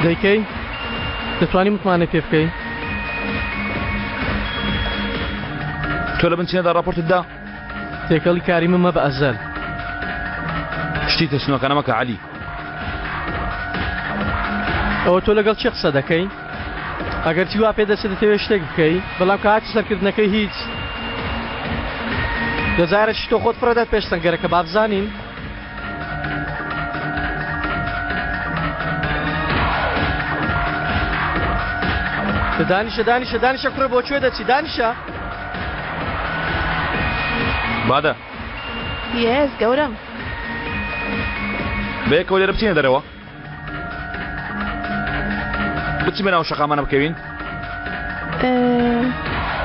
دەیکەی؟ دەتوانی متمانەی پێ بکەی؟ تۆ لە بنچینەدا ڕاپۆرتت دا؟ تێکەڵی کاری من مەبە ئەزەل. شتی ترسنۆکانە مەکە عەلی. ئەوە تۆ لەگەڵ کێ قسە دەکەی؟ ئەگەرچی وا پێ دەچێت دەتەوێت شتێک بکەی، بەڵام کە هاتی سەرکردنەکەی هیچ. دەزارەکی تۆ خۆت فڕێدات پێش سەنگەرەکە با بزانین. دانیشە دانیشە دانیشە کوڕە بۆ کوێ دەچی دانیشە. بادە. یێس گەورەم. بەیەکەوە لێرە بچینە دەرەوە. بچیمە ناو شەقامانە بکەوین؟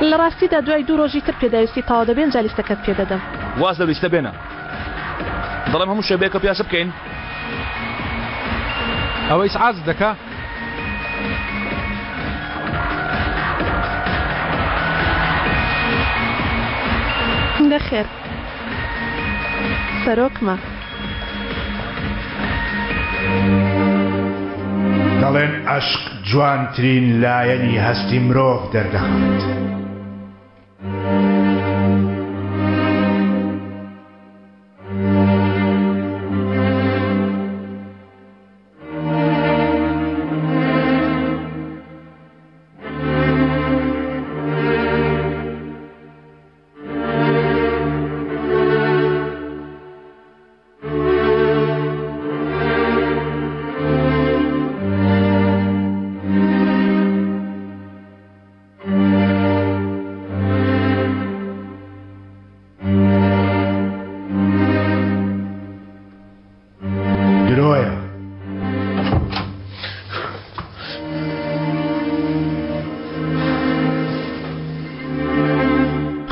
لە ڕاستیدا دوای دوو ڕۆژی تر پێداویستی تەواو دەبێن جا لیستەکەت پێ دەدەم. واز لەو لیستە بێنە. دەڵێم هەموو شێ بەیەکەوە پیاسە بکەین. ئەوە ئیسعاجت دەکا؟ نەخێر سەرۆکمە. دەڵێن عەشق جوانترین لایەنی هەستی مرۆڤ دەردەخات. درۆیە.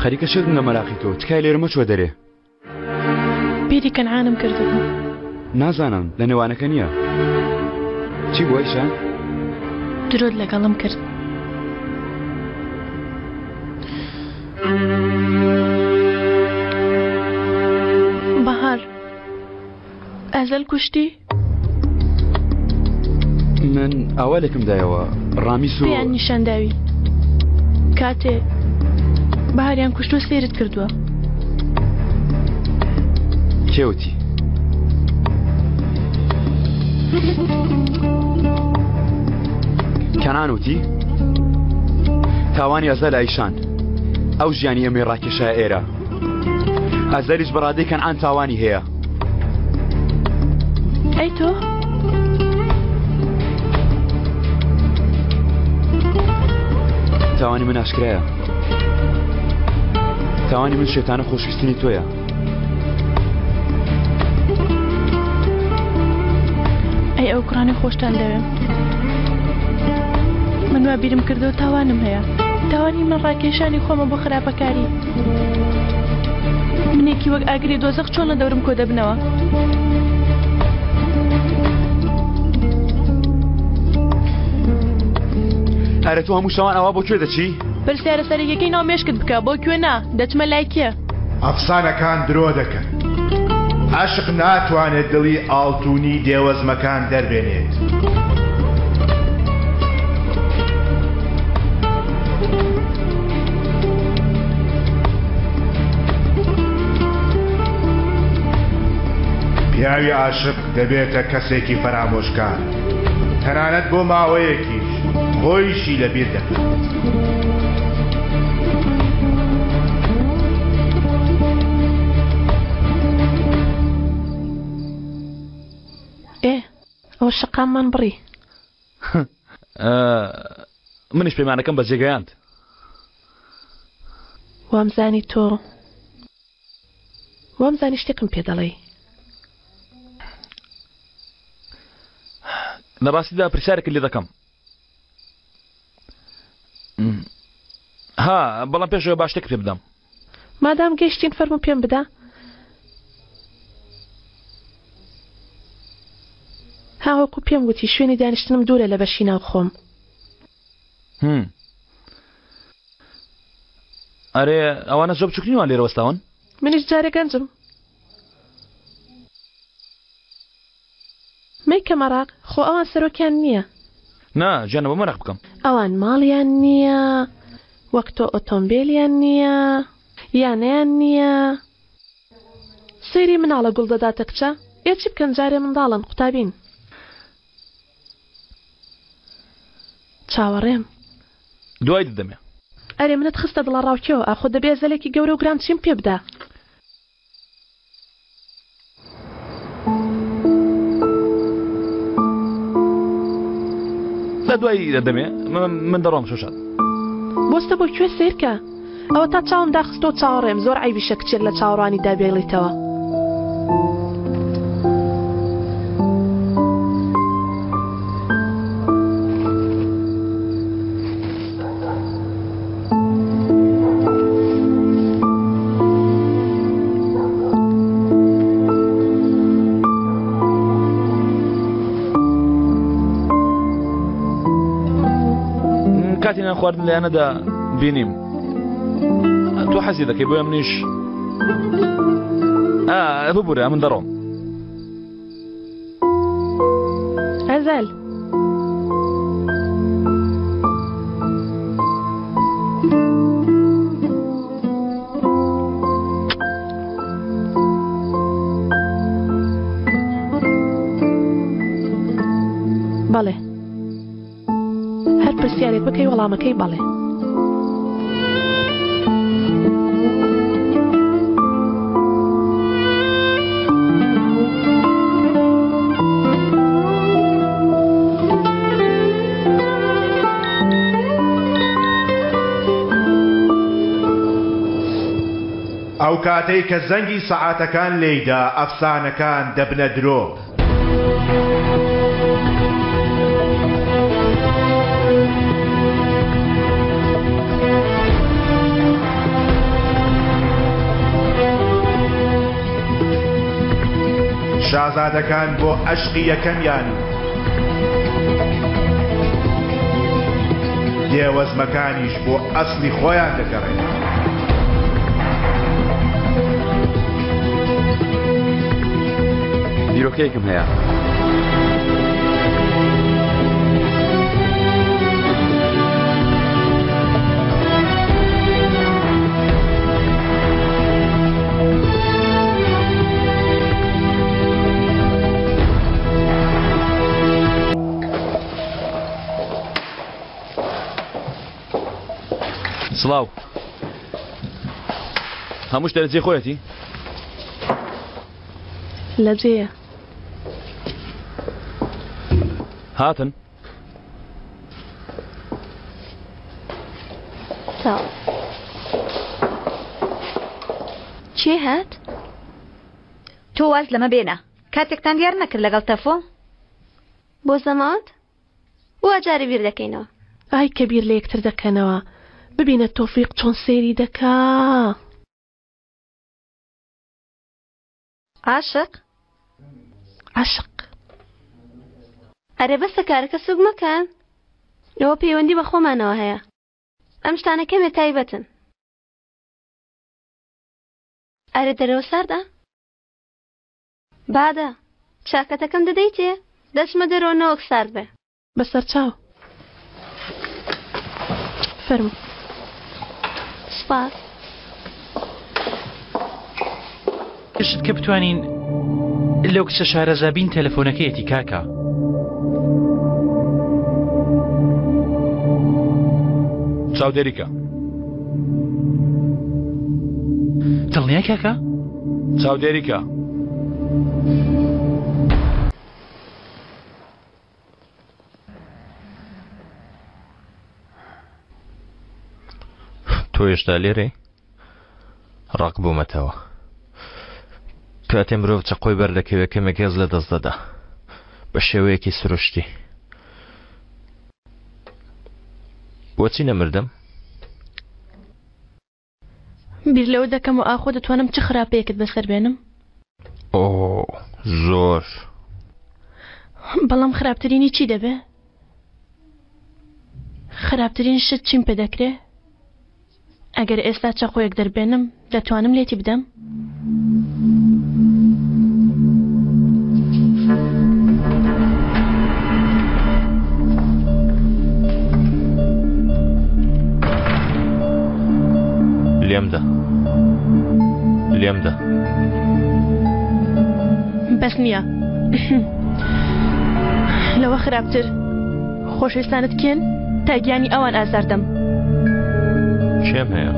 خەریکە شێت بم لە مەراقی تۆ تکایە لێرە مەچوە دەرێ. بیری کەنعانم کردبوو. نازانم لە نێوانەکە نییە. چی بوو ئەیشە؟ درۆت لەگەڵم کرد. بەهار ئەزەل کوشتی؟ من ئاوالێکم دایەوە ڕامیس و پێیان نیشان داوی کاتێ بەهاریان کوشتوە سەیرت کردووە. کێ وتی؟ کەنان وتی تاوانی ئەزەل ئایشان ئەو ژیانی ئێمەی ڕاکێشایە ئێرە ئەزەلیش بەڕادەی کەنعان تاوانی هەیە. ئەی تۆ؟ تاوانی من ئاشکرایە. تاوانی من شێتانە خۆشویستنی تۆیە. ئەی ئەو کوڕانەی خۆشتان دەوێم. من وا بیرم کردەوە تاوانم هەیە. تاوانی من ڕاکێشانی خۆمە بۆ خراپەکاری. منێکی وەک ئاگری دۆزەخ چۆن لە دەورم کۆ دەبنەوە؟ ئەرە تۆ هەموو شەوان ئەوا بۆ کوێ دەچی؟ پرسیارە سەرەکیەکەی ناو مێشکت بکە بۆ کوێ نا دەچمە لای کێ؟ ئەفسانەکان درۆ دەکەن. عەشق ناتوانێت دڵی ئاڵتونی دێوەزمەکان دەربێنێت. پیاوی عاشق دەبێتە کەسێکی فەرامۆشکار، تەنانەت بۆ ماوەیەکیش خۆیشی لەبیر دەکات. ئێ ئەوە شەقاممان بڕی. منیش پەیمانەکەم بەجێ گەیاند. وامزانی تۆ وامزانی شتێکم پێ دەڵێی. لە ڕاستیدا پرسیارێکت لێ دەکەم. ها بەڵام پێشەوە با شتێکت پێ بدەم. مادام گەیشتین فەرموو پێم بدە. ها وەکو پێم گوتی شوێنی دانیشتنم دوورە لە بەشی ناو خۆم. هم. ئەرێ ئەوانە زۆر بچووک نین وا لێرە وەستاون؟ منیش جارێ گەنجم. مەیکە مەراق، خۆ ئەوان سەرۆکیان نییە. نا ژیانە بۆ مەراق بکەم. ئەوان ماڵیان نییە، وەک تۆ ئۆتۆمبێلیان نییە، یانەیان نییە. سەیری مناڵە گوڵ دەداتە کچە، ئێ چی بکەن جارێ منداڵن، قوتابین. چاوەڕێم. دوای دەدەمێ. ئەرێ منت خستە دڵەڕاوکێوە، ئاخۆ دەبێ زەلێکی گەورە و گران چیم پێ بدا؟ لە دوای دەدەمێ من دەڕۆم شۆشات. بۆستە بۆ کوێ سەیرکە ئەوەتا چاوم داخستۆ چاوەڕێم زۆر عەیبیشە کچێک لە چاوەڕوانیدا بێڵیتەوە. کاتی نان خواردن لە یانەدا بینیم تۆ حەزی دەکەی بۆیە منیش ببورە من دەڕۆم ئەزەل. بەڵێ. هەر پرسیارێک بکەی وەڵامەکەی بەڵێ. ئەو کاتەی کە زەنگی سەعاتەکان لێیدا ئەفسانەکان دەبنە درۆ. شازادەکان بۆ ئەشقی یەکەمیان و دێوەزمەکانیش بۆ ئەسڵی خۆیان دەگەڕێنەوە. بیرۆکەیەکم هەیە. سڵاو هەموو شتە لە جێی خۆیەتی؟ لە جێیە. هاتن. سڵاو. کێ هات؟ تۆ واز لەمە بێنە. کاتێکتان دیار نەکرد لەگەڵ تەفۆ؟ بۆ زەماوەند؟ وا جارێ بیر دەکەینەوە. ئای کە بیر لە یەکتر دەکەنەوە. ببینە تۆفیق چۆن سەیری دەکا. عاشق؟ عاشق. ئەرێ بەسە کارەکە سوک مەکەن. ئەوە پەیوەندی بە خۆمانەوە هەیە. ئەم شتانە کەمێ تایبەتن. ئەرێ دەرەوە ساردە؟ بادە، چاکەتەکەم دەدەیتێ؟ دەچمە دەرەوە نەوەک سارد بێ. بەسەرچاو. فەرموو. سوپاس. شت کە بتوانین لەو کچە شارەزا بین تەلەفۆنەکەیەتی کاکە. چاودێری کە. دڵنیای کاکە؟ چاودێری کە. تۆ هێشتا لێرەی؟ ڕق بوومەتەوە. کاتێ مرۆڤ چەقۆی بەردەکەوێ کەمێک هێز لە دەست دەدا. بە شێوەیەکی سروشتی. بۆچی نەمردم؟ بیر لەوە دەکەمەوە ئاخۆ دەتوانم چ خراپەیەکت بەسەر بێنم؟ ئۆ زۆر. بەڵام خراپترینی چی دەبێ؟ خراپترین شت چیم پێ دەکرێ؟ ئەگەر ئێستا چەقۆیەک دەربێنم دەتوانم لێتی بدەم؟ کەس نییە. لەوە خراپتر خۆشەویستانت کێن تا گیانی ئەوان ئازار دەم. کێم هەیە؟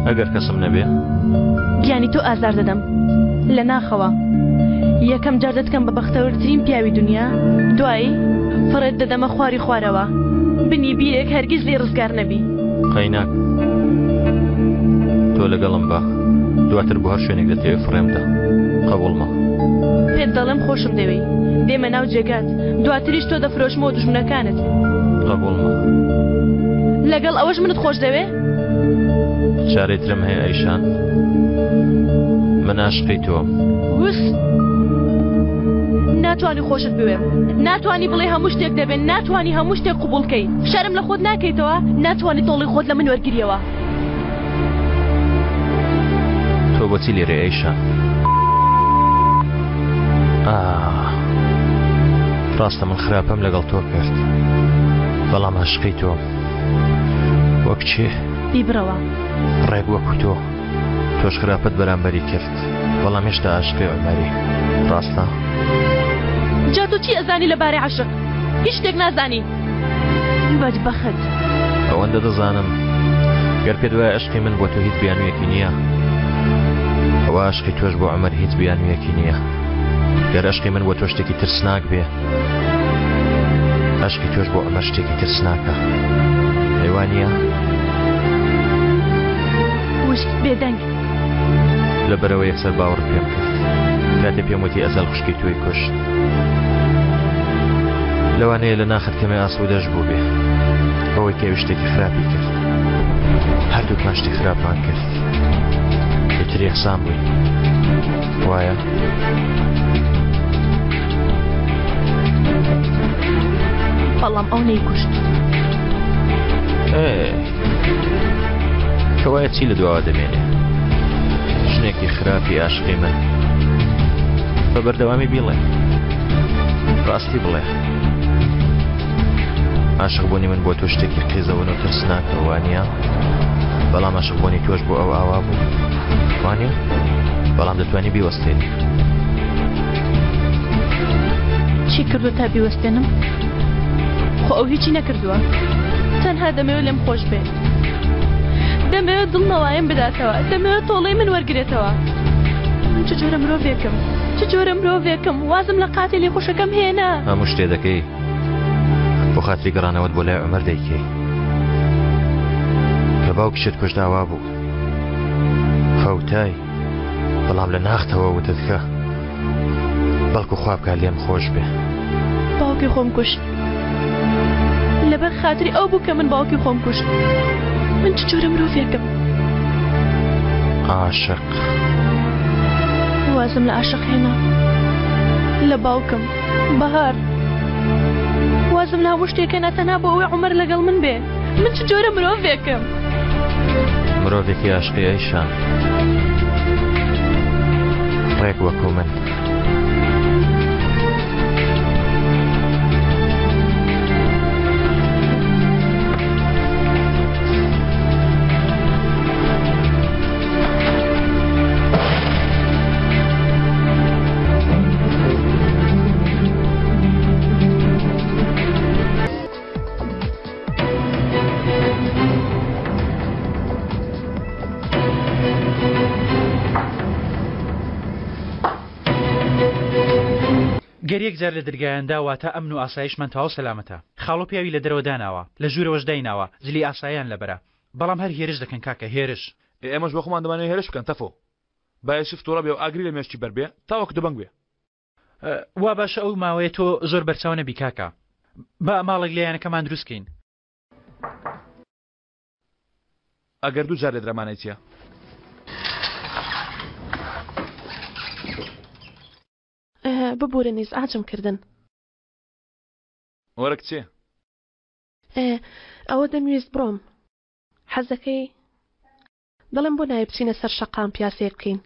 ئەگەر کەسم نەبێ؟ گیانی تۆ ئازار دەدەم لە ناخەوە. یەکەم جار دەتکەم بە بەختەوەرترین پیاوی دنیا، دوایی فڕێت دەدەمە خواری خوارەوە، بنی بیرێک هەرگیز لێی ڕزگار نەبی. قەیناک تۆ لەگەڵم بە، دواتر بۆ هەر شوێنێک دەتەوێ فڕێم دە، قەبووڵمە. پێت دەڵێم خۆشم دەوێی، دێمە ناو جێگات، دواتریش تۆ دەفرۆشمەوە دوژمنەکانت. قەبووڵمە. لەگەڵ ئەوەش منت خۆش دەوێ؟ چارەی ترم هەیە ئەیشان من عاشقی تۆم. وس ناتوانی خۆشت بوێم ناتوانی بڵێ هەموو شتێک دەبێت ناتوانی هەموو شتێک قبوڵکەی شەرم لە خۆت ناکەیتەوە ناتوانی تۆڵی خۆت لە من وەرگریەوە. تۆ بۆچی لێرەی ئەیشان؟ ئاه ڕاستە من خراپەم لەگەڵ تۆ کرد بەڵام عاشقی تۆم. وەک کێ؟ بیبڕەوە. ڕێک وەکو تۆ. تۆش خراپەت بەرامبەری کرد بەڵام هێشتا عاشقی عومەری ڕاستە؟ جا تۆ چی ئەزانی لەبارەی عەشق؟ هیچ شتێک نازانی بەدبەخت. ئەوەندە دەزانم گەر پێت وایە عەشقی من بۆ تۆ هیچ بیانوویەکی نییە ئەوە عەشقی تۆش بۆ عومەر هیچ بیانوویەکی نییە. گەر عەشقی من بۆ تۆ شتێکی ترسناک بێ عەشقی تۆش بۆ عومەر شتێکی ترسناکە ئەی وا نییە؟ وشت بێدەنگ. لەبەرئەوە یەکسەر باوەڕت پێم کرد کاتێ پێم وتی ئەزەل خوشکی تۆی کوشت. لەوانەیە لە ناخت کەمێ ئاسوودەش بووبێ بەوەی کە ئەوی شتێکی خراپی کرد. هەردووکمان شتی خراپمان کرد. ئیتر یەکسان بووین. وایە؟ بەڵام ئەو نەیکوشت. ئێ کەوایە چی لە دواوە دەمێنێ؟ ژنێکی خراپی ئاشقی من. بە بەردەوامی بیڵێ. ڕاستی بڵێ. عاشق بوونی من بۆ تۆ شتێکی قێزەون و ترسناکە وانە؟ بەڵام عاشق بوونی تۆش بۆ ئەو ئاوا بوو وانە؟ بەڵام دەتوانی بیوەستێنی. چی کردووە تا بیوەستێنم؟ خۆ ئەو هیچی نەکردووە. تەنها دەمەوێت لێم خۆش بێ. دەمەوێت دڵنەوایم بداتەوە. دەمەوێت تۆڵەی من وەرگرێتەوە. من چ جۆرە مرۆڤێکم؟ چ جۆرە مرۆڤێکم؟ وازم لە قاتیلی خوشەکەم هێنا. هەموو شتێ دەکەی بۆ خاتری گەڕانەوەت بۆ لای عومەر دەیکەی. کە باوکیشت کوشت ئاوا بوو. فەوتای بەڵام لە ناختەوە وتت کە بەڵکو خوا بکات لێم خۆش بێ. باوکی خۆم کوشت. لەبەر خاتری ئەو بوو کە من باوکی خۆم کوشت. من چ جۆرە مرۆڤێکم؟ عاشق. وازم لە عاشق هێنا. لە باوکم. بەهار. وازم لە هەموو شتێک هێنا تەنها بۆ ئەوەی عومەر لەگەڵ من بێ. من چ جۆرە مرۆڤێکم؟ مرۆڤێکی عاشقی ئەیشان. ڕێک وەکو من. گەر یەک جار لە درگایان دا واتە ئەمن و ئاسایشمان تەواو سەلامەتە. خاڵۆ پیاوی لە دەرەوە داناوە، لە ژوورەوەش دایناوە، جلی ئاساییان لەبەرە. بەڵام هەر هێرش دەکەن کاکە، هێرش. ئێ ئێمەش بۆ خۆمان دەمانەوێ هێرش بکەن تەفۆ. با یوسف توڕە بێ و ئاگری لە مێشکی بەر بێ تاوەکو دەبەنگ بێ. وا باشە ئەو ماوەیە تۆ زۆر بەرچاو نەبی کاکە. با ماڵێک لە یانەکەمان دروست کەین. ئەگەر دوو جار لێدرا مانای چیە؟ ببورن ئیزعاجم کردن. وەرە کچێ. ئەوە دەمویست بڕۆم. حەزەکەی؟ دەڵێم بۆ نایە بچینە سەر شەقام پیاسەیەک بکەین.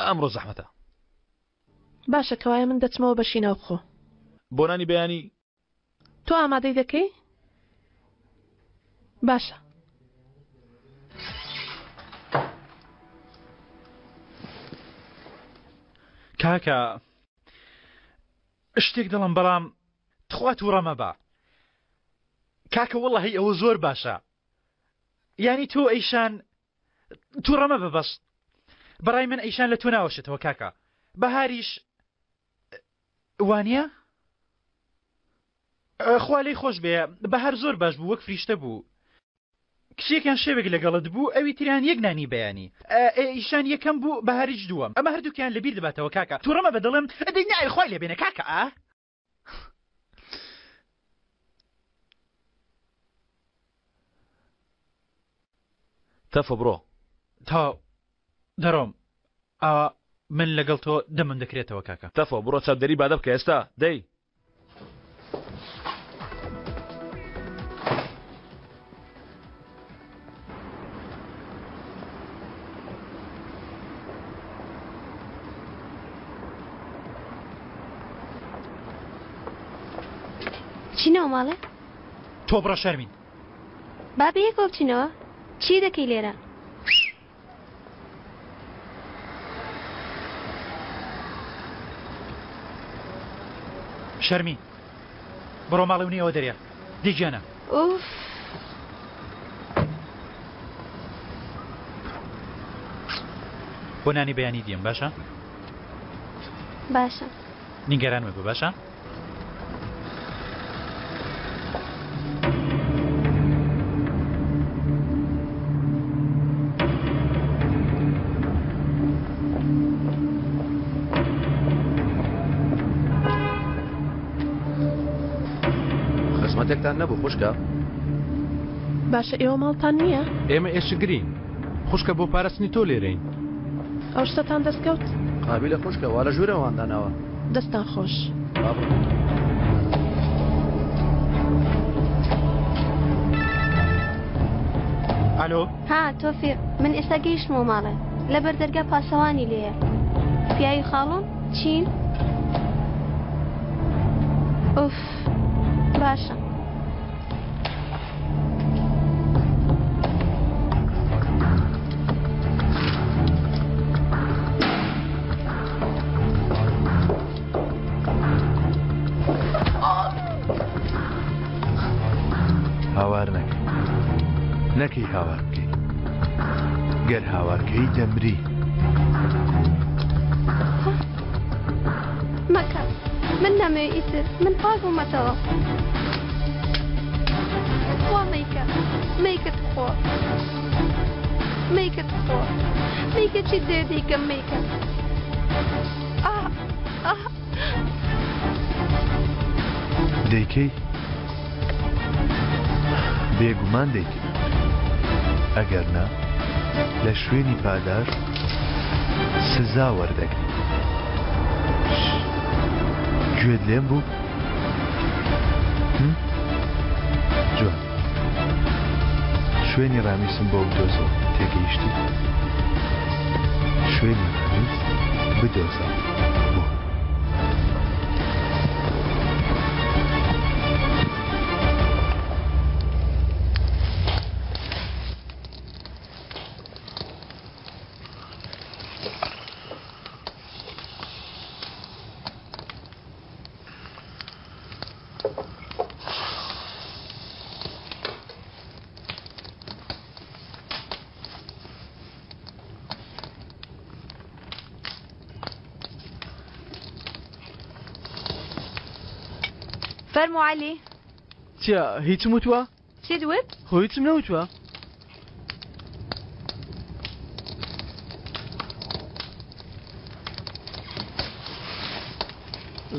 ئەمڕۆ زەحمەتە. باشە کەوایە من دەچمەوە بەشی ناوخۆ. بۆ نانی بەیانی. تۆ ئامادەی دەکەی؟ باشە. کاکە شتێک دەڵم بەڵام تخوا تووڕە مەبە کاکە وەڵی ئەوە زۆر باشە یانی تۆ ئەیشان تووڕە مەبە بەس بەڕای من ئەیشان لە تۆ ناوەشێتەوە کاکە بەهاریش وانە خوا لێی خۆش بێ بەهار زۆر باش بوو وەک فریشتە بوو کچێکیان شەوێک لەگەڵت بوو ئەوی تریان یەک نانی بەیانی ئیشان یەکەم بوو بەهاریش دووەم ئەمە هەردووکیان لەبیر دەباتەوە کاکە توڕە مەبە دەڵێم دەی ناوی خوای لێ بێنە کاکە ئا تەفە بڕۆ. تەواو دەڕۆم ئاوا من لەگەڵ تۆ دەمم دەکرێتەوە کاکە. تەفە بڕۆ چاودێری بادە بکە ئێستا دەی. بچینەوە ماڵێ؟ تۆ بڕە شەرمین. با بەیەکەوە بچینەوە چی دەکەی لێرە؟ شەرمی بڕۆ ماڵی و نیەوە دەرێ دی گیانە. ئوف. بۆ نانی بەیانی دێم باشە؟ باشە. نیگەران مەبە باشە؟ خزمەتێکتان نەبوو خوشکە؟ باشە ئێوە ماڵتان نییە؟ ئێمە ئێشکگرین خوشکە بۆ پاراستنی تۆ لێرەین. ئەو شتەتان دەست کەوت؟ قابیلە خوشکە وا لە ژوورەوان داناوە. دەستتان خۆش. با بڕۆین. ئالۆ. ها تۆفیق من ئێستا گەیشتمەوە ماڵێ لەبەر دەرگا پاسەوانی لێیە پیاوی خاڵۆم چین؟ ئوف باشە. هاوار نەکەی نەکەی هاوار بکەی گەر هاوارکەی دەمری. مەکە من نامەوێ ئیتر من پاک بوومەتەوە خوا مەیکە مەیکە تخوا مەیکە تخوا مەیکە چی دێ دەیکەم مەیکە ئاه ئاه دەیکەی بێگومان دەیکەی ئەگەر نا لە شوێنی پاداشت سزا وەردەگری گوێت لێم بوو؟ جوان شوێنی ڕامیسم بۆ بدۆزەوە تێگەیشتی؟ شوێنی ڕامیس بدۆزەوە بۆ. فەرموو عەلی. چیە هیچم وتوە؟ چیت وت؟ خۆ هیچم نەوتوە.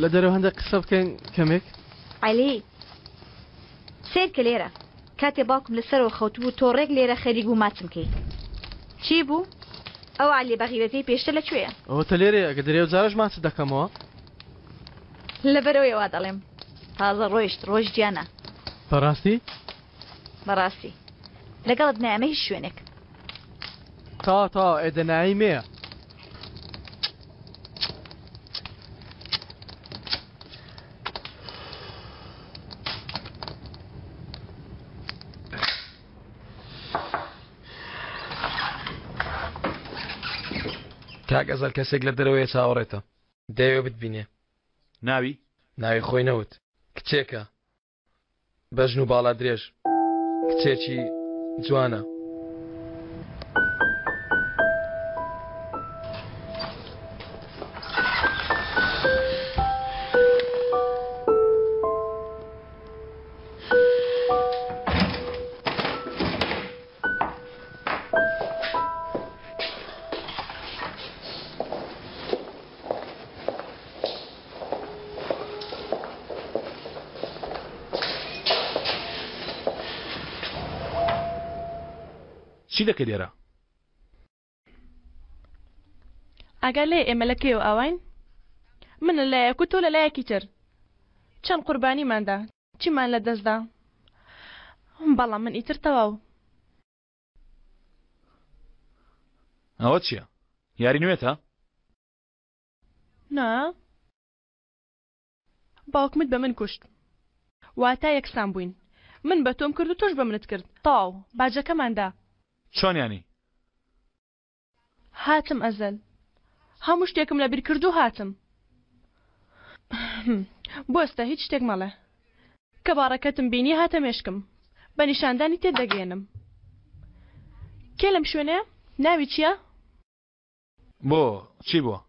لە دەرەوە هەندێک قسە بکەین کەمێک. عەلی سەیرکە لێرە کاتێ باوکم لەسەرەوە خەوتبوو تۆ ڕێک لێرە خەریک بوو ماچم کەی چی بوو؟ ئەو عەلیە بەغیرەتەی پێشتر لە کوێیە؟ ئەوەتە لێرەیە ئەگەر دەرێ ئەو جارەش ماچت دەکەمەوە. لەبەرئەوەیە وا دەڵێم. تازە ڕۆیشت ڕۆیشت گیانە. بەڕاستی؟ بەڕاستی. لەگەڵت نایەمە هیچ شوێنێک. تەواو تەواو ئێ دەنایی مێیە. کاک ئەزەل کەسێک لە دەرەوەیە چاوەڕێتە. دەیەوێ بتبینێ. ناوی؟ ناوی خۆی نەوت. کچێکە. بەژن و باڵا درێژ. کچێکی جوانە. چی دەکەی لێرە؟ ئاگا لێ ئێمە لە کێوە ئاواین؟ من لە لایەک و تۆ لە لایەکی تر. چەند قوربانیمان دا، چیمان لە دەست دا؟ بەڵام من ئیتر تەواو. ئەوە چییە؟ یاری نوێتە؟ نا باوکمت بە من کوشت واتا یەکسان بووین من بە تۆم کرد و تۆش بە منت کرد تەواو باجەکەمان دا. چۆن یانی؟ هاتم ئەزەل هەموو شتێکم لەبیر کرد و هاتم بۆستە هیچ شتێک مەڵێ کە باڕەکەتم بینی هاتە مێشکم بە نیشاندانی تێت دەگەیەنم کێ لەم شوێنەیە ناوی چییە؟ بۆ چی بووە؟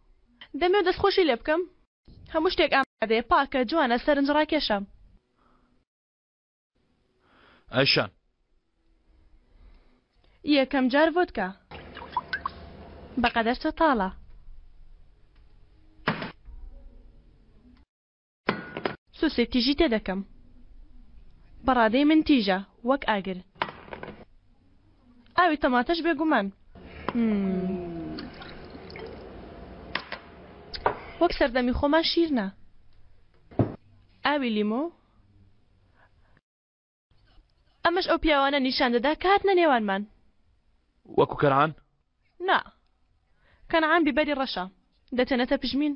دەمەوێت دەستخۆشی لێ بکەم هەموو شتێک ئامادەیە پاکە جوانە سەرنجڕاکێشە. ئایشان. یەکەم جار ڤۆدکا بەقەدەر تۆ تاڵە. سوسێ تیژی تێ دەکەم. بەڕادەی من تیژە وەک ئاگر. ئاوی تەماتەش بێگومان. وەک سەردەمی خۆمان شیرنە. ئاوی لیمۆ. ئەمەش ئەو پیاوانە نیشان دەدا کە هاتنە نێوانمان. وەکو کەنعان؟ نا. کەنعان بیبەری ڕەشە. دەچێنێتە پژمین.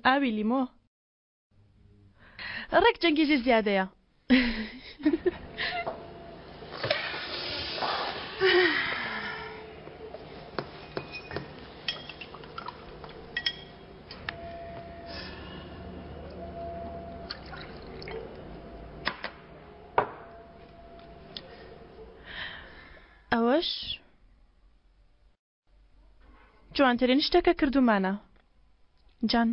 ئاوی لیمۆ. ڕێک جەنگیزی زیادەیە. ئەوەش جوانترین شتە کە کردوومانە جان.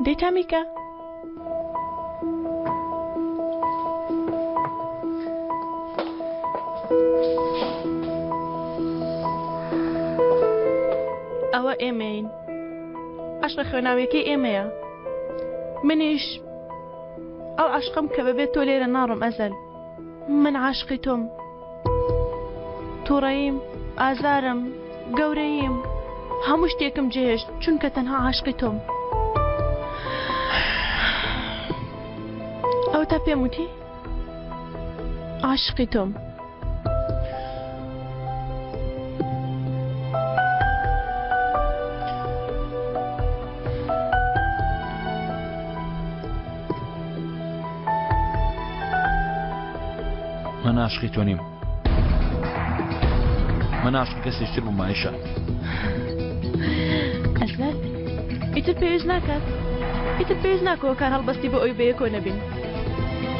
دەی تامیکە. ئەوە ئێمەین. عەشقە خوێناویەکەی ئێمەیە. منیش ئەو عەشقەم کە بەبێ تۆ لێرە ناڕۆم ئەزەل. من عاشقی تۆم. توڕەییم، ئازارم، گەورەییم، هەموو شتێکم جێهێشت چونکە تەنها عاشقی تۆم. ئەوەتا پێم وتی عاشقی تۆم. من عاشقی تۆ نیم من عاشقی کەسێکی تر بووم ئایشە ئەزەل ئیتر پێویست ناکات ئیتر پێویست ناکەوە کار هەڵبەستی بۆ ئەوی بەیەکەوە نەبین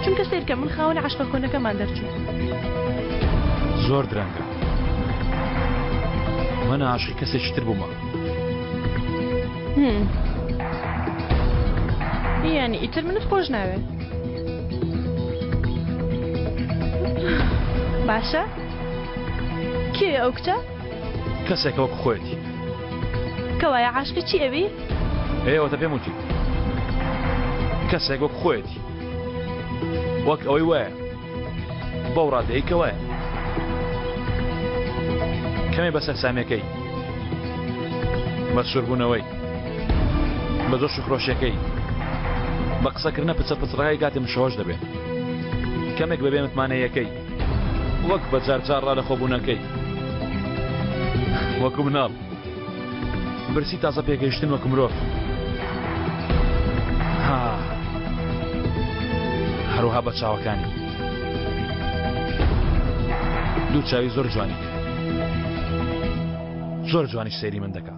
چونکە سەیرکە من خاوەنی عەشقە کۆنەکەمان دەرچوو زۆر درەنگە من عاشقی کەسێکی تر بوومە یانی ئیتر منت خۆش ناوێ باشە کێ ئەو کچە کەسێکە وەک خۆیەتی کەوایە عاشقی چی ئەوی ئێوەتە پێم وتی کەسێک وەک خۆیەتی وەک ئەوەی وایە بەو ڕادەیە کە وایە کەمێ بە سەرسامەکەی بە سووربوونەوەی بە جۆش و خرۆشەکەی بە قسەکردنە پچە پچڕەکەی کاتێ مشەوەش دەبێت کەمێک بەبێ متمانەیەکەی وەک بە جارجار ڕا لە خۆبوونەکەی وەکو مناڵ برسی تازە پێگەیشتن وەک مرۆڤ ها هەروها بە چاوەکانی. دوو چاوی زۆر جوانی هەیە. زۆر جوانیش سەیری من دەکا.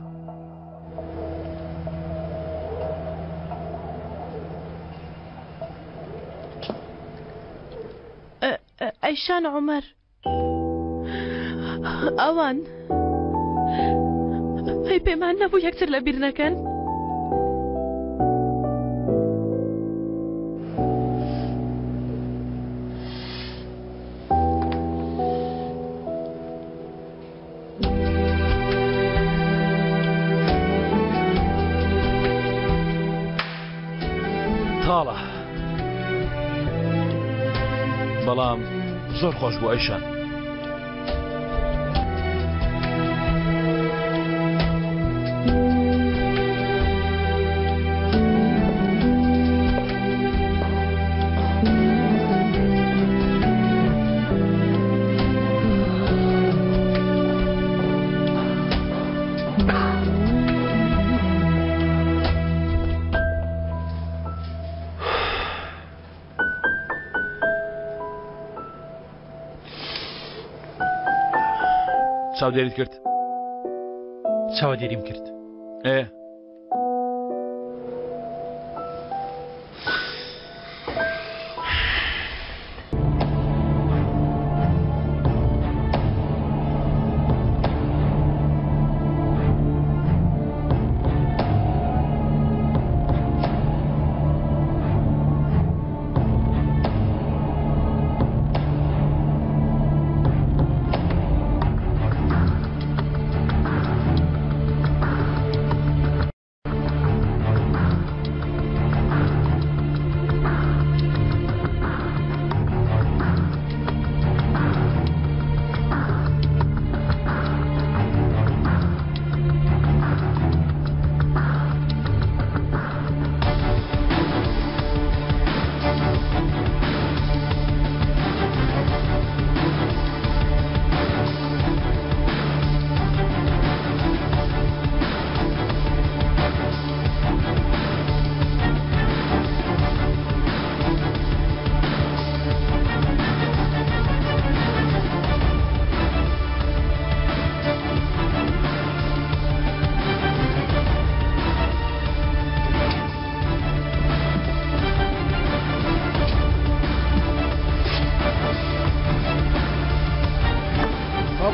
ئەیشان عومەر ئەوان هەی پێمان نەبوو یەکتر لە بیر نەکەن؟ تاڵە بەڵام زۆر خۆش بوو ئەیشان. چاودێریت کرد؟ چاودێریم کرد. ئێ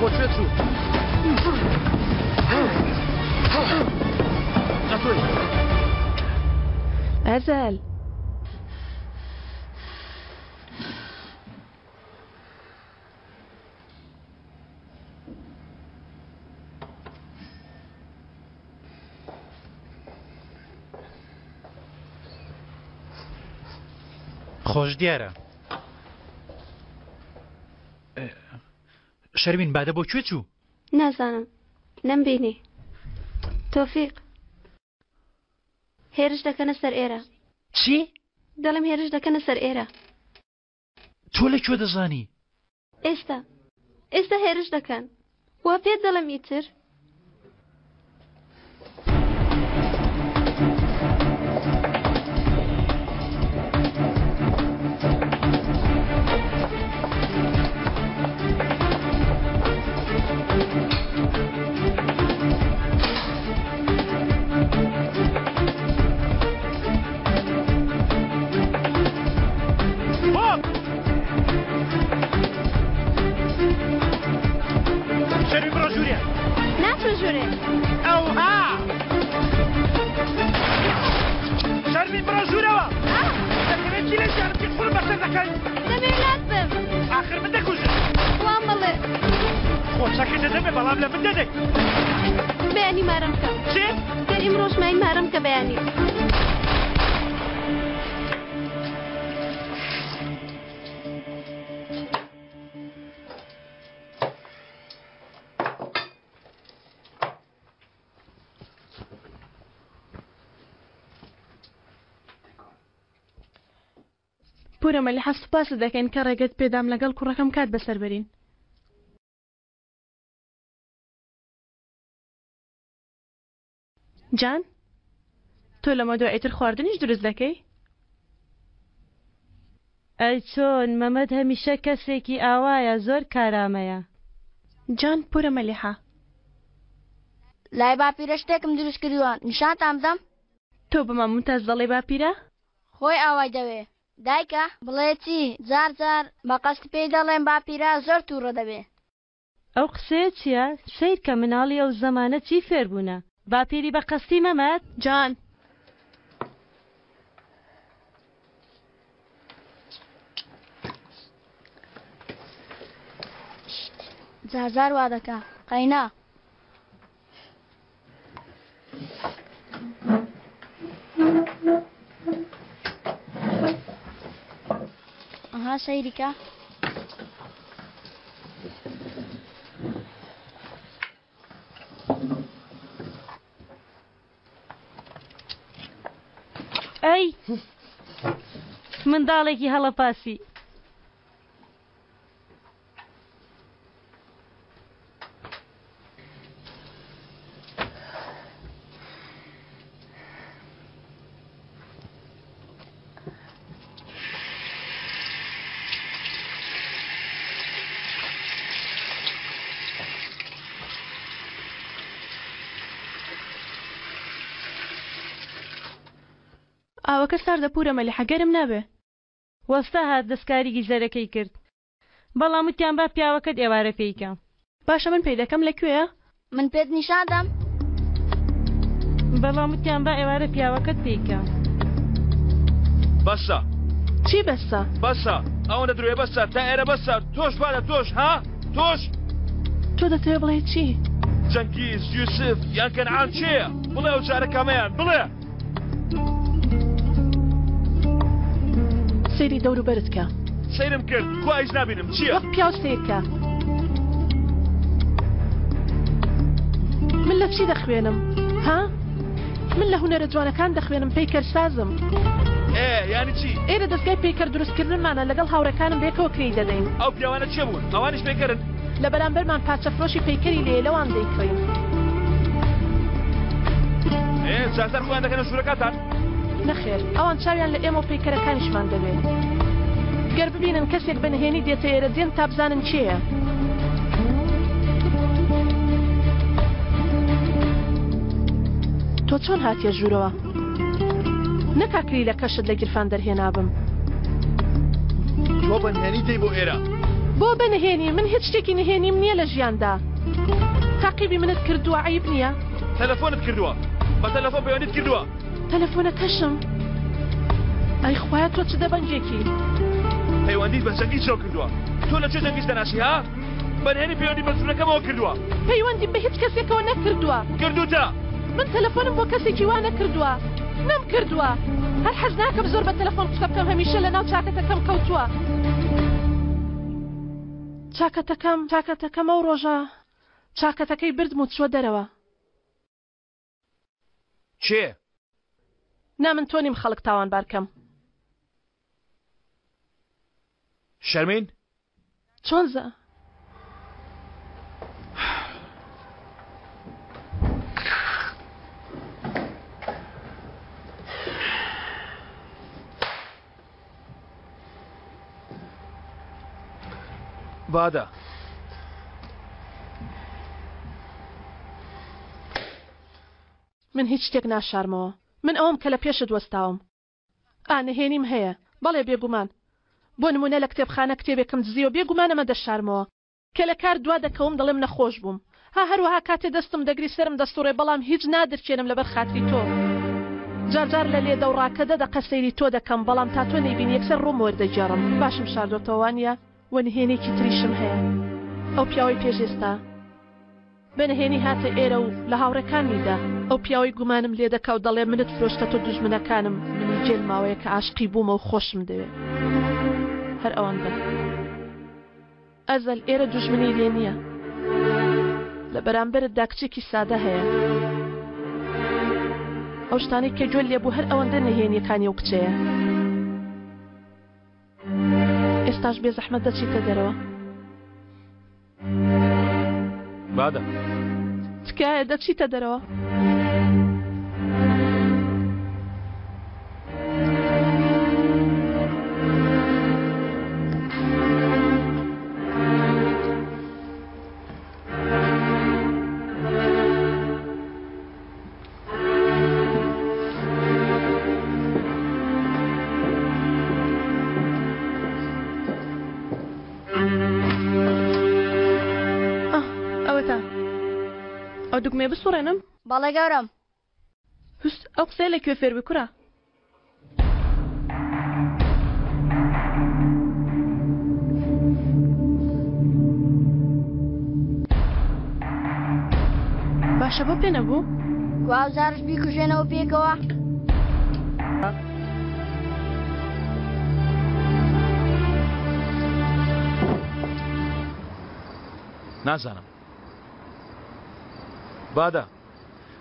بۆ کوێ چوو؟ ئەزەل. خۆش دیارە. شەرمین بادە بۆ کوێ چوو؟ نازانم نەمبینی. تۆفیق هێرش دەکەنە سەر ئێرە. چی؟ دەڵێم هێرش دەکەنە سەر ئێرە. تۆ لە کوێ دەزانی؟ ئێستا ئێستا هێرش دەکەن. وا پێت دەڵێم ئیتر. شەرمی بڕۆ ژوورێ. ناچمە ژوورێ. ئەوها شەرمی بڕۆ ژوورەوە. دەتەوێت چی لە ژیانم بکەیت خۆم بەسەر دەکەی. دەمەوێ لات بم. ئاخر من دەکوژم. وا مەڵێ. خۆ چەکت دەدەمێ بەڵام لە من دەدەی. بەیانی مارەم بکە. چی؟ گەر ئیمڕۆش ماین مارەم بکە بەیانی. پورە مەلیحە سوپاست دەکەین کە ڕێگەت پێدام لەگەڵ کوڕەکەم کات بەسەر بەرین. جان تۆ لەمەدوا ئیتر خواردنیش دروست دەکەی؟ ئەی چۆن مەمەد هەمیشە کەسێکی ئاوایە زۆر کارامەیە. جان پورە مەلیحە. لای باپیرە شتێکم دروست کردووە نیشانتان بدەم؟ تۆ بە مام مومتاز دەڵێی باپیرە؟ خۆی ئاوای دەوێ. دایکە بڵێ چی؟ جار جار بە قەست پێی دەڵێم باپیرە زۆر تووڕە دەبێ. ئەو قسەیە چیە؟ سەیرکە مناڵی ئەو زەمانە چی فێر بوونە. باپیری بە قەستی مەمەد؟ جان. جار جار وا دەکا قەینا. ئەها سەیری کە. ئەی منداڵێکی هەڵەپاسی. ئاوەکە ساردە پورە مەلیحە گەرم نابێ. وەستا هات دەستکاری گیزەرەکەی کرد بەڵام وتیان با پیاوەکەت ئێوارە پێی کە. باشە من پێی دەکەم لە کوێیە؟ من پێت نیشان دەم. بەڵام وتیان با ئێوارە پیاوەکەت پێی کە. بەسە. چی بەسە؟ بەسە ئەوەندە درۆیە بەسە تا ئێرە بەسە تۆش بادە تۆش ها تۆش. تۆ دەتەوێ بڵێی چی؟ جەنگیز یوسف یان کەنعان کێیە؟ بڵێ ئەو جارە کامەیان بڵێ. سەیری دەوروبەرت کە. سەیرم کرد کوا هیچ نابینم چییە؟ وەک پیاو سەیر کە. من لە چی دەخوێنم؟ ها؟ من لە هونەرە جوانەکان دەخوێنم پەیکەرسازم. ئێ یانی چی؟ ئێرە دەزگای پەیکەر دروستکردنمانە لەگەڵ هاوڕێکانم بەیەکەوە کرێی دەدەین. ئەو پیاوانە کێ بوون؟ ئەوانیش پەیکەرن؟ لە بەرامبەرمان پارچەفرۆشی پەیکەری لێیە لەوان دەیکڕین. ئێ جارجار خۆیان دەکەنە ژوورەکانتان؟ نەخێر ئەوان چاویان لە ئێمە و پەیکەرەکانیشمان دەبێ. گەر ببینن کەسێک بە نهێنی دێتە ئێرە دێن تا بزانن کێیە. تۆ چۆن هاتیە ژوورەوە؟ نەکا کلیلەکەشت لە گیرفان دەرهێنابم. تۆ بە نهێنی دێی بۆ ئێرە؟ بۆ بە نهێنی؟ من هیچ شتێکی نهێنیم نییە لە ژیاندا. تاقیبی منت کردووە عەیب نییە؟ تەلەفۆنت کردووە؟ بە تەلەفۆن پەیوەندیت کردووە؟ تەلەفۆنەکەشم. ئەی خوایە تۆ چ دەبەنگێکی؟ پەیوەندیت بە جەنگیزەوە کردووە؟ تۆ لە کوێ جەنگیز دەناسی ها؟ بە نهێنی پەیوەندیت بە ژوورەکەمەوە کردووە؟ پەیوەندیم بە هیچ کەسێکەوە نەکردووە. کردووتە؟ من تەلەفۆنم بۆ کەسێکی وا نەکردووە. نەمکردووە. هەر حەز ناکەم زۆر بە تەلەفۆن قسە بکەم هەمیشە لەناو چاکەتەکەم کەوتووە. چاکەتەکەم، چاکەتەکەم ئەو ڕۆژە چاکەتەکەی بردم و چووە دەرەوە. کێ؟ نا من تۆ نیم خەڵک تاوانبار کەم. شەرمین؟ چۆن زا؟ بادە. من هیچ شتێک ناشارمەوە. من ئەوەم کە لە پێشت وەستاوم. ئا، نهێنیم هەیە. بەڵێ، بێگومان. بۆ نموونە لە کتێبخانە کتێبێکم دزیوە، بێگومان ئەمە دەشارمەوە. کە لە کار دوا دەکەوم دەڵێم نەخۆش بووم. ها، هەروەها کاتێ دەستم دەگری سەرم دەسوڕێ، بەڵام هیچ نادرکێنم لەبەر خاتری تۆ. جار جار لە لێدەوڕاکە دە دەقە سەیری تۆ دەکەم، بەڵام تا تۆ نەیبینی یەکسەر ڕووم وەردەگێڕم. باشم شاردۆتەوە، وانییە؟ وە نهێنییەکی تریشم هەیە. ئەو پیاوەی پێش ئێستا. بە نهێنی هاتە ئێرە و لە هاوڕێکانمی دا. ئەو پیاوەی گومانم لێ دەکا و دەڵێ منت فرۆشتە تۆ دوژمنەکانم منی گێل ماوەیەکە عاشقی بوومە و خۆشم دەوێ هەر ئەوەندە. ئەزەل ئێرە دوژمنی لێ نییە لە بەرامبەرتدا کچێکی سادە هەیە ئەو شتانەی کە گوێت لێ بوو هەر ئەوەندە نهێنیەکانی ئەو کچەیە. ئێستاش بێزەحمەت دەچیتە دەرەوە. بادە. تکایە دەچیتە دەرەوە. ئەو دوگمەیە بسوڕێنم؟ بەڵێ گەورەم. هس، ئەو قسەیە لە کوێ فێر بووی کورە؟ باشە بۆ پێ نەبوو؟ کوا ئەوجارش بیکوژێنەوە پێکەوە؟ نازانم بادە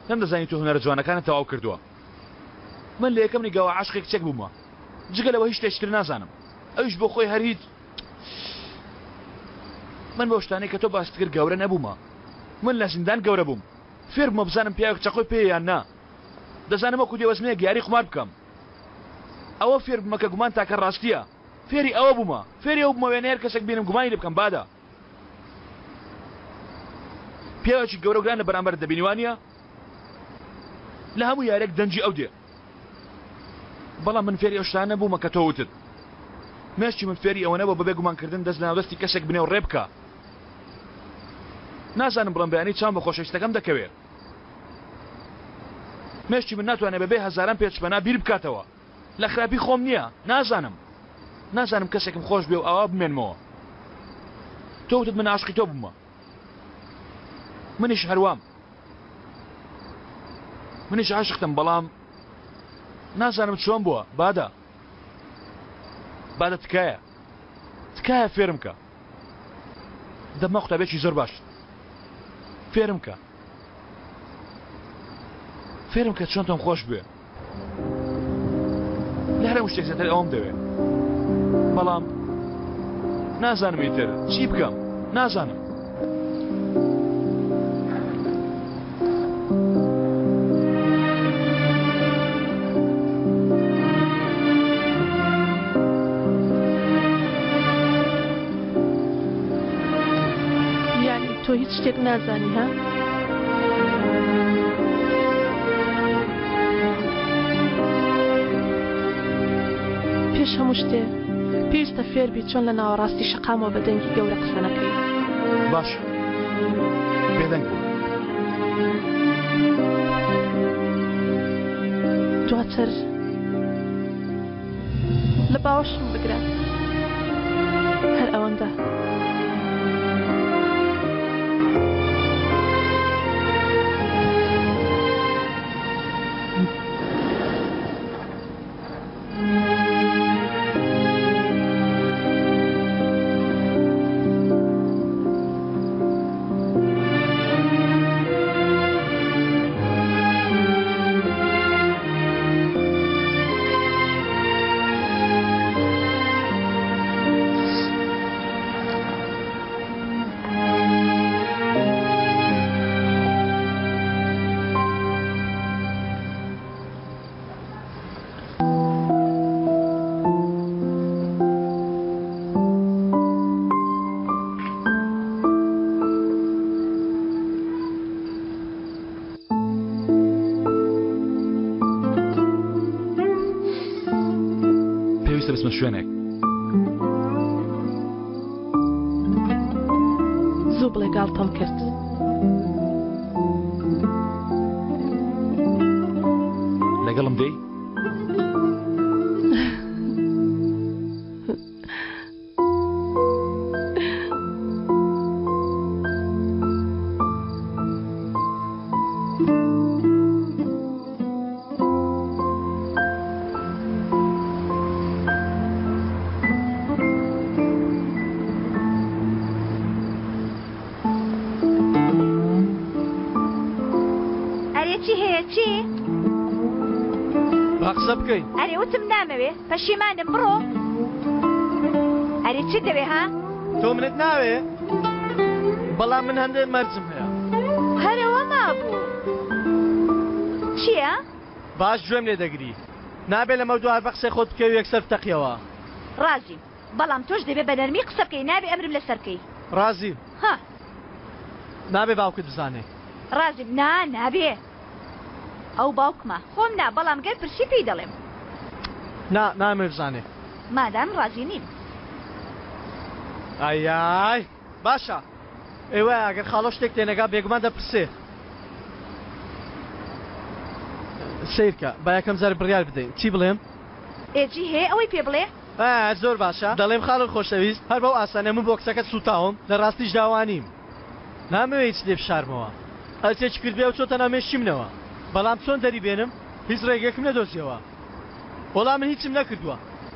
نەمدەزانی تۆ هونەرە جوانەکانت تەواو کردووە من لە یەکەم نیگاوە عاشقی کچێک بوومە جگە لەوە هیچ شتێکی تر نازانم ئەویش بۆ خۆی هەر هیچ من بەو شتانەی کە تۆ باست کرد گەورە نەبوومە من لە زیندان گەورە بووم فێر بوومە بزانم پیاوێک چەقۆی پێیە یان نا دەزانم وەکو دێوەزمەیەک یاری قومار بکەم ئەوە فێر بوومە کە گومان تاکە ڕاستییە فێری ئەوە بوومە فێری ئەو بوومە وێنەی هەر کەسێک بینم گومانی لێ بکەم بادە پیاوێکی گەورە و گران لە بەرامبەرت دەبینی وانییە؟ لە هەموو یاریەک دەنگی ئەو دێ بەڵام من فێری ئەو شتانە نەبوومە کە تۆ وتت مێشکی من فێری ئەوە نەبووە بەبێ گومانکردن دەست لەناو دەستی کەسێک بنێ و ڕێ بکا نازانم بڵێم بەیانی چاوم بە خۆشەویستەکەم دەکەوێ مێشکی من ناتوانێت بەبێ هەزاران پێچپەنا بیر بکاتەوە لە خراپی خۆم نییە نازانم نازانم کەسێکم خۆش بێ و ئاوا بمێنمەوە تۆ وتت من عاشقی تۆ بوومە منیش هەروام منیش عاشقتم بەڵام نازانم چۆن بووە بادە بادە تکایە تکایە فێرم کە دەبمە قوتابێکی زۆر باش فێرم کە فێرم کە چۆن تۆم خۆش بوێ لە هەر هەموو شتێک زیاتر ئەوەم دەوێ بەڵام نازانم ئیتر چی بکەم نازانم. یانی تۆ هیچ شتێک نازانی ها؟ پێش هەموو شتێ پێویستە فێربی چۆن لە ناوەڕاستی شەقامەوە بە دەنگی گەورە قسە نەکەی. باشە بێدەنگ بوو. دواتر لە باوەشم بگرە هەر ئەوەندە. پێویستە بچمە شوێنێک. زوو بڵێ گاڵتەم کرد. لەگەڵم دێی؟ ئەرێ چی هەیە چی؟ با قسە بکەین. ئەرێ وتم نامەوێ پەشیمانم بڕۆ. ئەرێ چیت دەوێ ها؟ تۆ منت ناوێ؟ بەڵام من هەندێ مەرجم هەیە. هەر ئەوە مابوو. چییە؟ باش گوێم لێ دەگری. نابێ لەمەودوا هەر بە قسەی خۆت بکەی و یەکسەر بتەقیەوە. ڕازیم. بەڵام تۆش دەبێ بە نەرمی قسە بکەی نابێ ئەمرم لەسەر بکەی. ڕازیم. ها. نابێ باوکت بزانێ. ڕازیم. نا نابێ. ئەو باوکمە. خۆم نا بەڵام گەر پرسی پێی دەڵێم. نا نامەوێ بزانێ. مادام ڕازی نیم. ئایای باشە. ئێوە ئەگەر خاڵۆ شتێک تێنەگا بێگومان دەپرسێ. سەیرکە با یەکەم جار بڕیار بدەین چی بڵێم؟ ئێ جی هەیە ئەوەی پێ بڵێ؟ ئا زۆر باشە دەڵێم خاڵۆی خۆشەویست هەر بەو ئاسانە من بۆ کچەکەت سوتاوم لە ڕاستیشدا وانیم نامەوێ هیچ لێ بشارمەوە هەرچێکی کردبێ ئەو چۆتە ناو مێشکی منەوە بەڵام چۆن دەری بێنم هیچ ڕێگەیەکم نەدۆزیەوە وەڵا من هیچم نەکردووە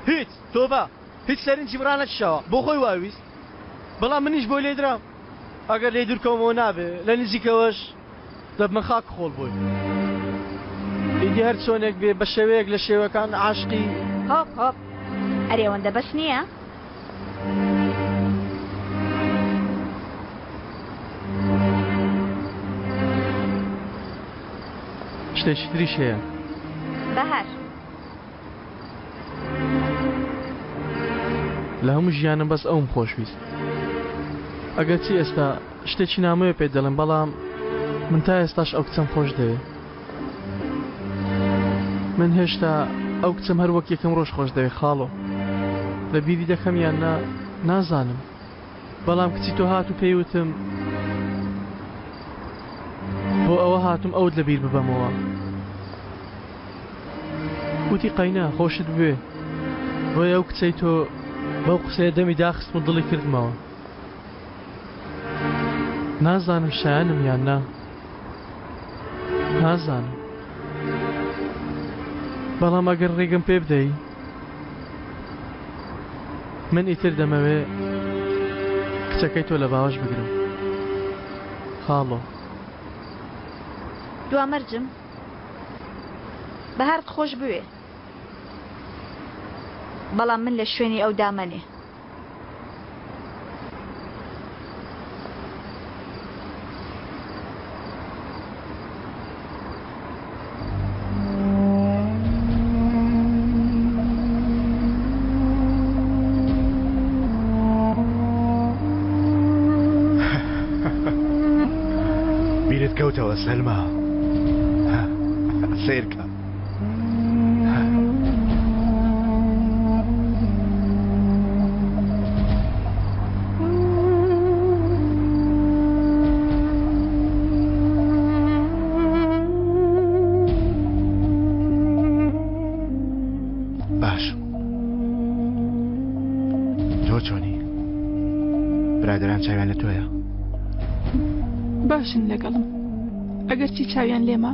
هیچ تۆبە هیچ سەرنجیم ڕانەکیشاوە بۆ خۆی وا ویست بەڵام منیش بۆی لێدرام ئەگەر لێی دوورکەومەوە نابێ لە نزیکەوەش دەبمە خاک و خۆڵ بۆی. ئیدی هەر چۆنێک بێ بە شێوەیەک لە شێوەکان عاشقی. هۆپ هۆپ ئەرێ ئەوەندە بەس نییە؟ شتێکی تریش هەیە. بەهار. لە هەموو ژیانم بەس ئەوم خۆشویست. ئەگەرچی ئێستا شتێکی نامۆیە پێت دەڵێم بەڵام من تا ئێستاش ئەو کچەم خۆش دەوێ. من هێشتا ئەو کچەم هەر وەک یەکەم ڕۆژ خۆش دەوێ خاڵۆ. لە بیری دەکەم یان نا نازانم. بەڵام کچی تۆ هات و پێی وتم بۆ ئەوە هاتوم ئەوت لە بیر ببەمەوە. وتی قەینا خۆشت بوێ. بۆیە ئەو کچەی تۆ بەو قسەیە دەمی داخستم و دڵی کردمەوە. نازانم شایەنم یان نا. نازانم. بەڵام ئەگەر ڕێگەم پێ بدەی من ئیتر دەمەوێ کچەکەی تۆ لە باوەش بگرم. خاڵۆ. دوا مەرجم بەهارت خۆش بوێ بەڵام من لە شوێنی ئەو دامەنێ. بیرت کەوتەوە سەلما سەیرکە باشم تۆ چۆنی برادران چاویان لە تۆیە باشن لەگەڵم ئەگەرچی چاویان لێمە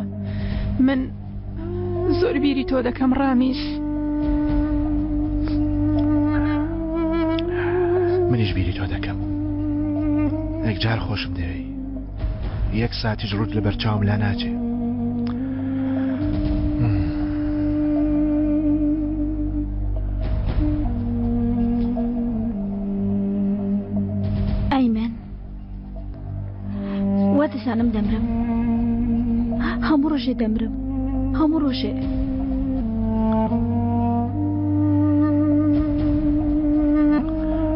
من زۆر بیری تۆ دەکەم ڕامیس. منیش بیری تۆ دەکەم یەکجار خۆشم دەوێی یەک ساتیش ڕوت لە بەرچاوم لا ناچێ. ئەیمەن وا دەزانم دەمرم هەموو ڕۆژێ دەمرم هەموو ڕۆژێ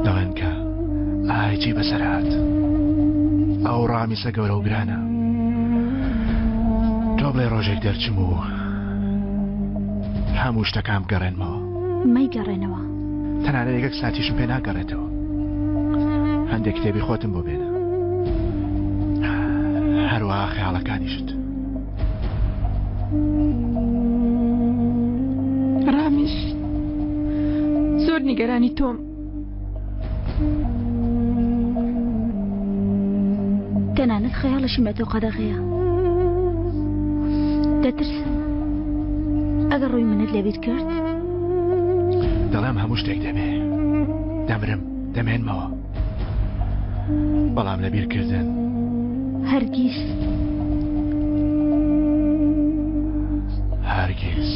دەڵێن کە ئای چی بەسەر هات ئەو ڕامیسە گەورە و گرانە تۆ بڵێ ڕۆژێک دەرچم و هەموو شتەکان بگەڕێنمەوە مەیگەڕێنەوە تەنانەت یەک ساتیشم پێ ناگەڕێتەوە هەندێک کتێبی خۆتم بۆ بێنە هەروەها خەیاڵەکانیشت ڕامیش زۆر نیگەرانی تۆم تەنانەت خەیاڵشم لە تۆ قەدەغەیە دەترسم ئەگەر ڕووی منت لەبیر کرد دەڵێم هەموو شتێک دەبێ دەمرم دەمێنمەوە بەڵام لەبیرکردن هەرگیز هەرگیز.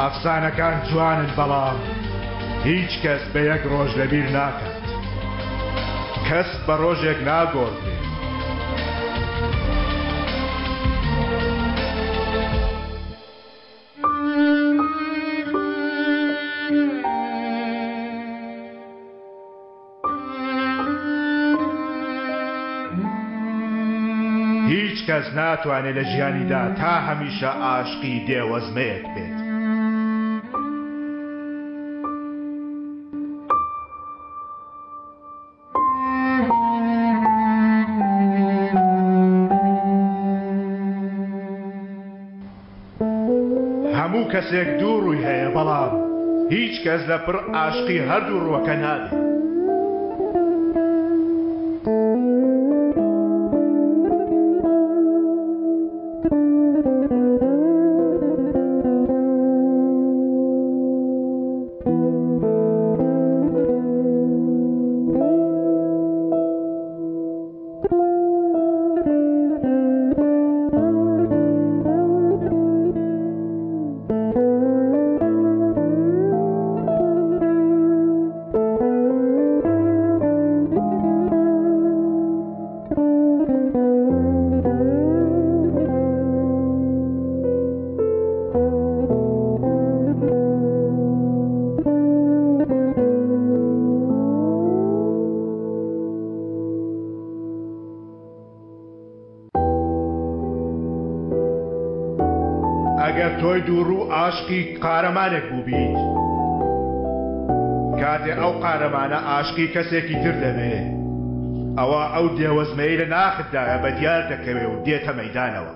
ئەفسانەکان جوانن بەڵام هیچ کەس بە یەک ڕۆژ لەبیر ناکات. کەس بە ڕۆژێک ناگۆڕدرێ. هیچ کەس ناتوانێت لە ژیانیدا تا هەمیشە ئاشقی دێوەزمەیەک بێت. هەموو کەسێک دوو ڕووی هەیە بەڵام هیچ کەس لە پڕ ئاشقی هەردوو ڕووەکە نابێت. ئەگەر تۆی دووڕوو ئاشقی قارەمانێک بووبیت، کاتێ ئەو قارەمانە ئاشقی کەسێکی تر دەبێ، ئەوا ئەو دێوەزمەی لە ناختدایە بەدیار دەکەوێ و دێتە مەیدانەوە.